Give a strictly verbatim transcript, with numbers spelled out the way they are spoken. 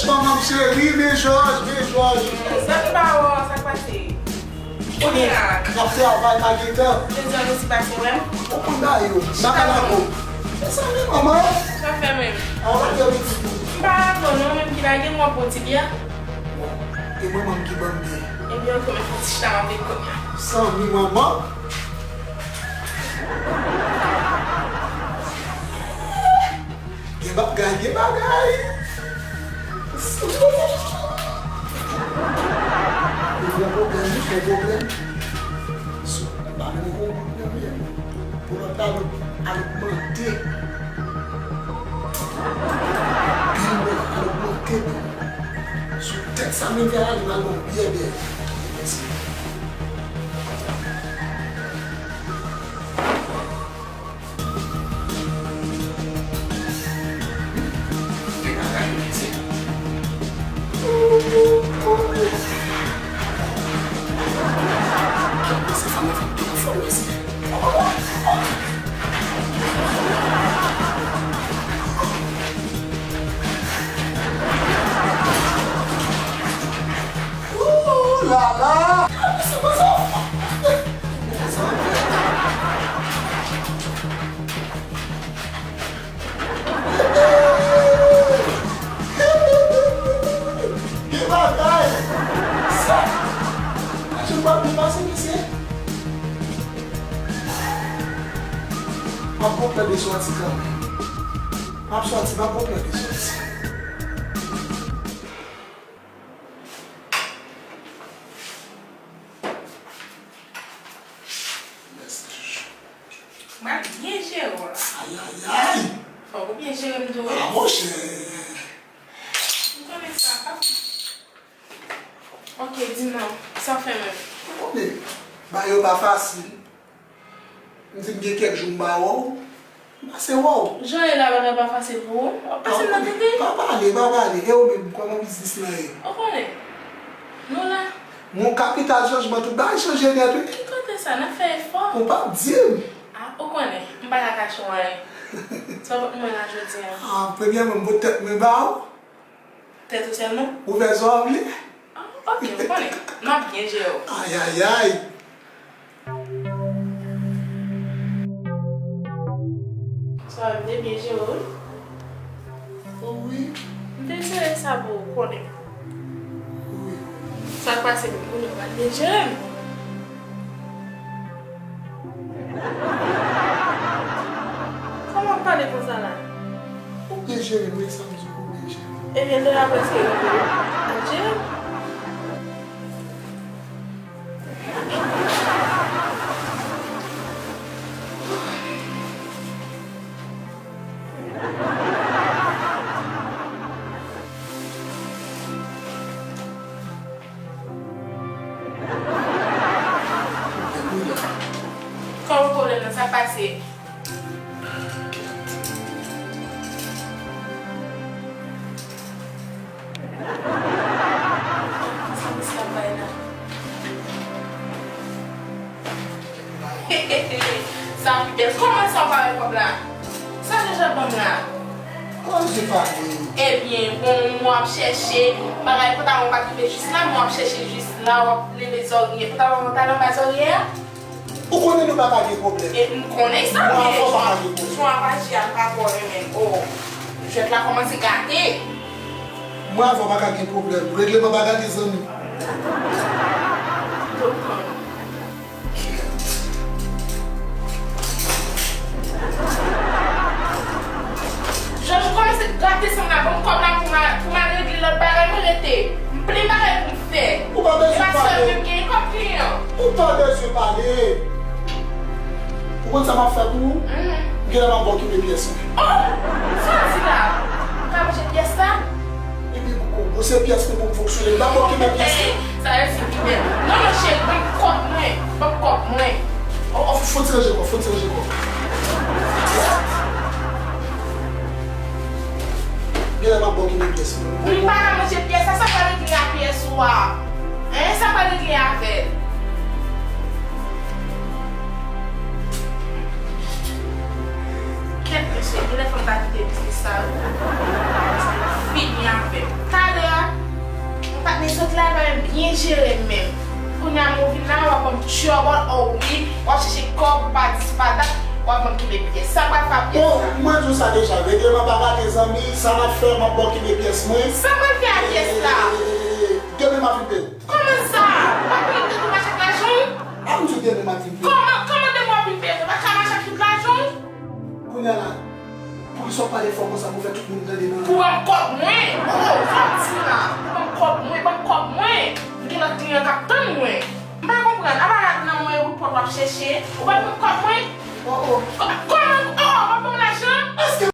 Manman m cheri, men Jòj, men Jòj. Zanmi pa wè w, sa k pase? Kounye a. N ap travay, pa gen tan. Jodi a nou si pase wè m. Ou konn bagay yo, baka lako. Se sa menm, manman. Sa fè menm. A, w ap fè pitit ou. M pa lako non, menm ki pa gen mwen pou ti byen. E manman m ki ban m byen. Ebyen, ok, mwen fè ti chita avèk kounye a. Zanmi manman. Gen bagay, gen bagay. Ou gen pwoblèm, wi, gen pwoblèm. Sou, pa menm konprann nan men. Pou lòt la, al ogmante. Bil mwen, al ogmante bil. Sou tèt sa menm fè la, li al bon, byen, byen. Mèsi. Ooh la la! Gen bagay! Sa! Aksyon pa byen pase, mesye! M ap gon plan de sòti kanmenm. M ap sòti, m ap gon plan de sòti. Mèsi. M ap byen jere w la. Ayayay! Fòk ou byen jere m tou wi. A monchè! M konnen sa. Ok, di non, sa w fè menm? Ou konnen, bagay yo pa fasil. M di m gen kèk jou m pa wè w, m pase wè w. Jan w ye la bagay pa fasil pou ou? W ap pase m nan tete? Pa pale, pa pale. E ou menm, kòman biznis lan ye? Ou konnen, nou la. Mwen kapital chanjman, tout bagay chanje nèt wi. Ki kote sa? N ap fè efò. Ou p ap di m. A, ou konnen, m pa ka kache w anyen. Sa w pot mwen la jodi a? A, premyèman, m pot tèt mwen ba w. Tèt ou sèlman? Ou fè sa w vle. A, ok, m konnen. M ap byen jere w. Ayayay. Sa w te byen jere w wi. Wi. M te jere sa pou ou konnen. Wi. Sa k pase menm kounye a w pa t byen jere m? Kòman w ap pale konsa la? Ou byen jere m wi, sa m di w ou byen jere m. Ebyen, lè a prèske rive wi. Adje. Kòman pwoblèm nan sa pase? Sa misye ap bay la. Sa pi bèl. Kòman sa w pa wè kòb la? Sa Jean Jacques ban m la? Kòman misye pale? Ebyen, bon, mwen ap chèche, bagay pantalon pa t rive jis la, mwen ap chèche jis la, w ap leve zòrye, pantalon, pantalon ba zòrye a? Ou konnen nou pa ka gen pwoblèm. E m konnen sa, men jan w ap aji a, m pa twò renmen l. O, jwèt la kòmanse gate. Mwen avè w pa ka gen pwoblèm. Regleman pa gate, zanmi. Jan w kòmanse gate san m la, ban m kòb la pou m al, pou m al regle lòt bagay, mwen rete. M plen bagay pou m fè. Ou pa bezwen pale. E pa sèl mwen k gen kòb kliyan. Ou pa bezwen pale. Ou konn sa m ap fè pou ou? Mhm. Genlè m ap ba w kenbe pyès ou. Oh! Sa w di la? M ka manje pyès la? Epi, bon, bon, se pyès mwen pou m fonksyone. M pa ba w kenbe pyès la. Sa yo se pi bèl. Non, non, cheri, ban m kòb mwen. Ban m kòb mwen. Oh, oh, fò w ti ranje kò, fò w ti ranje kò. Genlè m ap ba w kenbe pyès mwen. M pa ka manje pyès la, sa pral regle a pyès ou a? Hein, sa pral regle avè l? Kèt mesye, genlè fò m ta kite biznis sa wi. Fini avè m. Talè Byen jere menm. Kounye a m vin la, w ap ban m trouble, oh wi, w ap chèche kòb, ou pa di, ou pa dat, w ap ban m kenbe pyès. Sa m pral fè ak pyès la? Bon, mwen di w sa deja, regleman pa gate zanmi, sa m ap fè, m ap ba w kenbe pyès mwen. Sa m pral fè ak pyès la? Demen m ap vin peye w. Kòman sa? Ou pa konnen m te tou mache ak lajan w? A m di w demen m ap vin peye w. Kòman, kòman demen w ap vin peye m? Ou pa ka mache ak tout lajan w? Kounye a la, poukisa w pale fò konsa pou fè tout moun tande nan... Pou ban m kòb mwen! Oh, sa w di la? Pou ban m kòb mwen, ban m kòb mwen! M gen lòt kliyan k ap tann mwen. M pa konprann. Apa la nan mwen wout pòt w ap chèche? Ou pa ban m kòb mwen? Oh, oh. Kò-, kòman,